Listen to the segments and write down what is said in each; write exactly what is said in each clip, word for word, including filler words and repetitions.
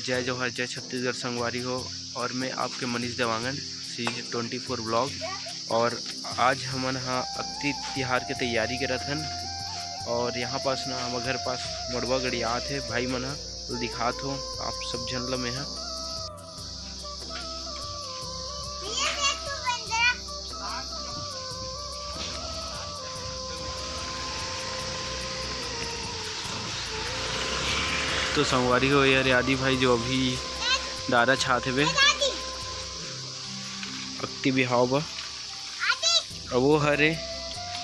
जय जोहार, जय छत्तीसगढ़ संगवारी हो। और मैं आपके मनीष देवांगन, सी ट्वेंटी फोर ब्लॉग। और आज हमन ह अक्ति तिहार के तैयारी करत हन। और यहाँ पास ना, हमर घर पास मड़वा गड़ियात हे भाई मन ह, तो दिखात हो आप सब झन ल मैं ह। तो संगवारी हो, ये हरे आदि भाई जो अभी डारा छात हेबे अक्ति बिहाव बर। अब वो हरे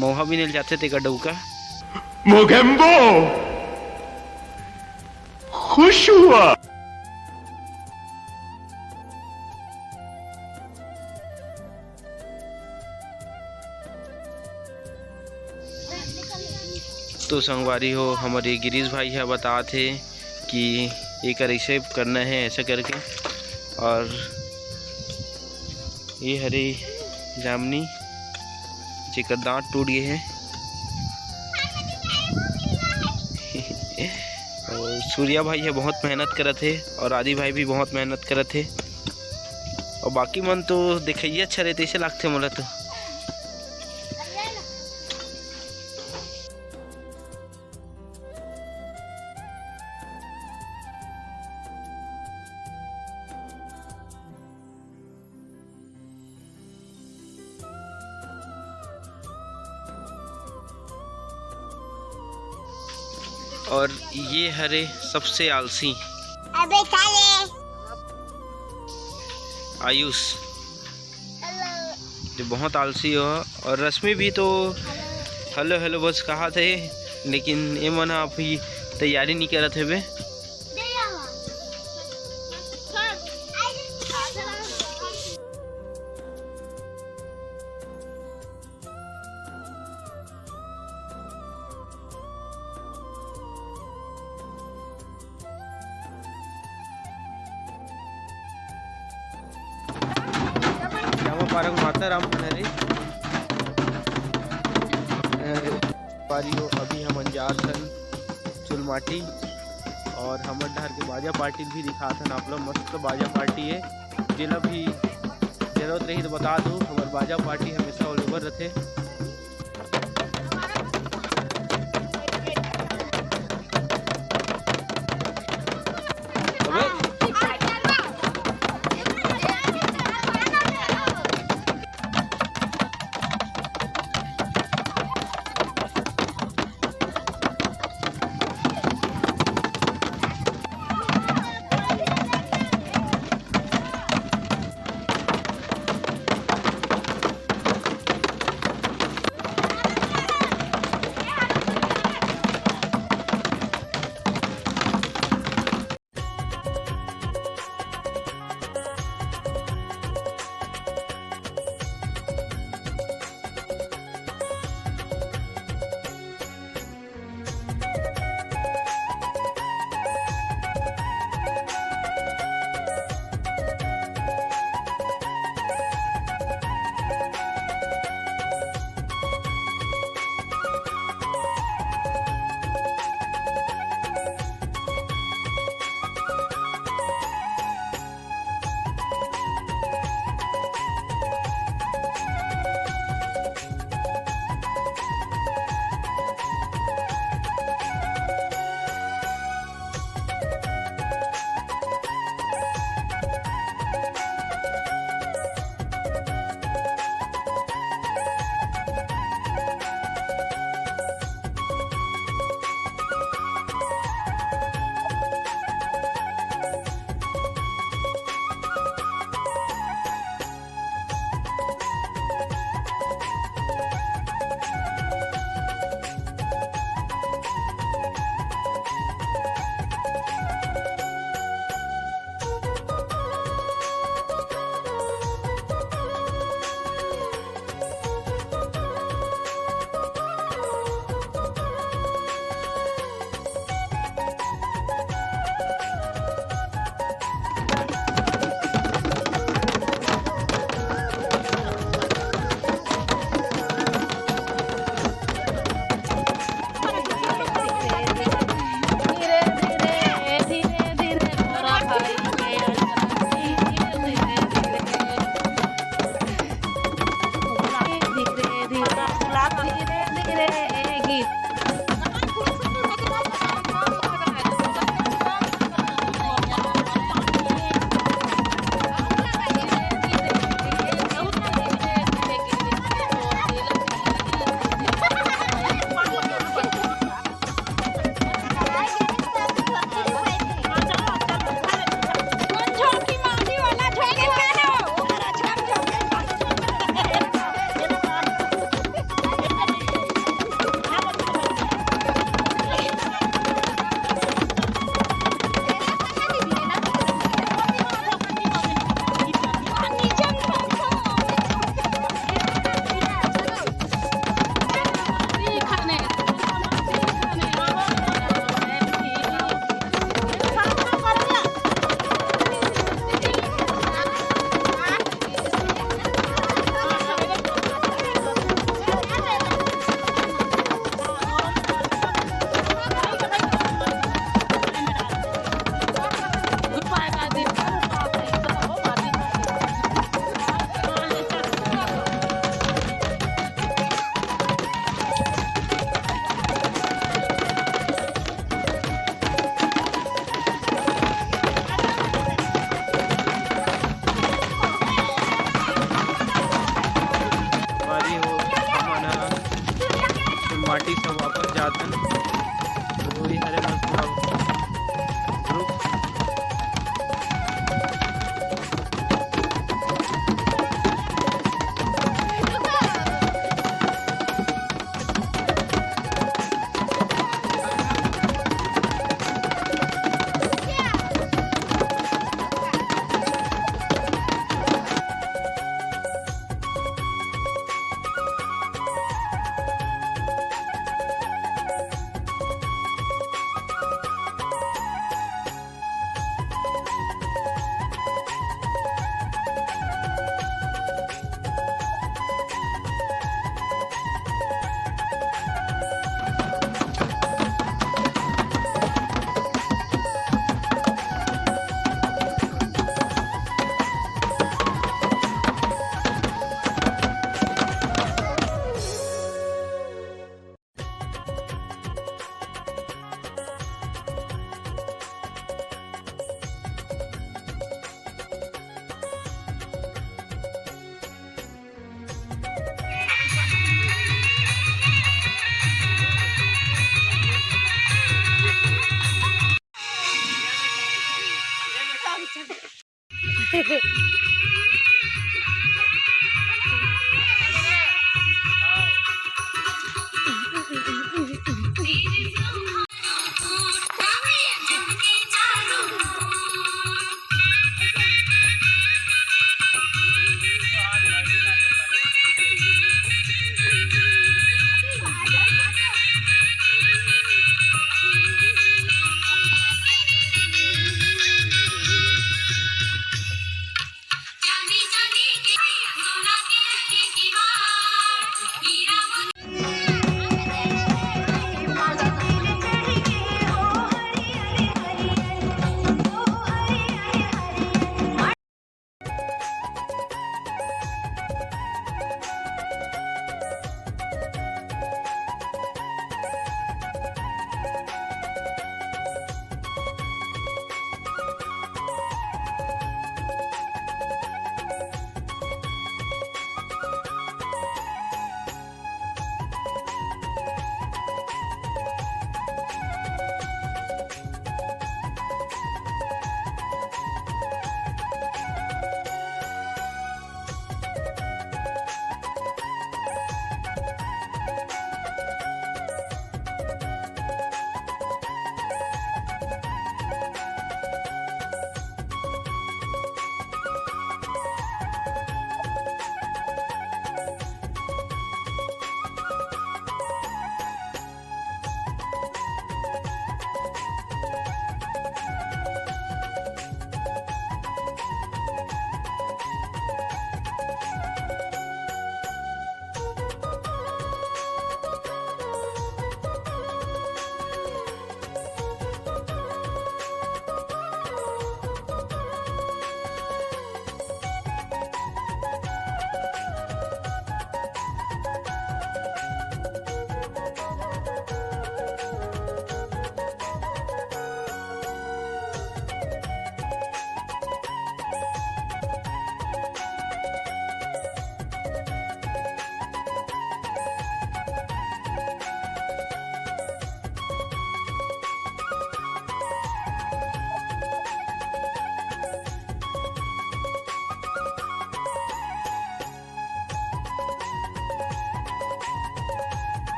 मउहा बिने ल जाथे तेकर डउका। मोगेम्बो खुश हुआ। तो संगवारी हो, हमर ये गिरीश भाई ह बतात हे कि एकर ऐसे करना है, ऐसा करके। और ये हरे जामनी, जेकर दांत टूट गए हे। और सूर्या भाई ह बहुत मेहनत करत हे और आदि भाई भी बहुत मेहनत करत हे। और बाकी मन तो देखइया अच्छा रहे, तइसे लागथे मोला तो। और ये हरे सबसे आलसी अबे साले। आयुष, जो बहुत आलसी हो। और रश्मि भी तो हेलो हेलो बस कहाथे, लेकिन ये मन ह अभी तैयारी नहीं करत हेबे। श्यामा पारंग माता राम भंडारी। अरे, पारी हो, अभी हमन जात हन चुलमाटी और हमर डहर के बाजा पाटिल भी दिखात हन आप लोग। मस्त बाजा पार्टी है, जेला भी जरूरत रही तो बता दो, हमर बाजा पार्टी हमेशा अवेलेबल रहथे।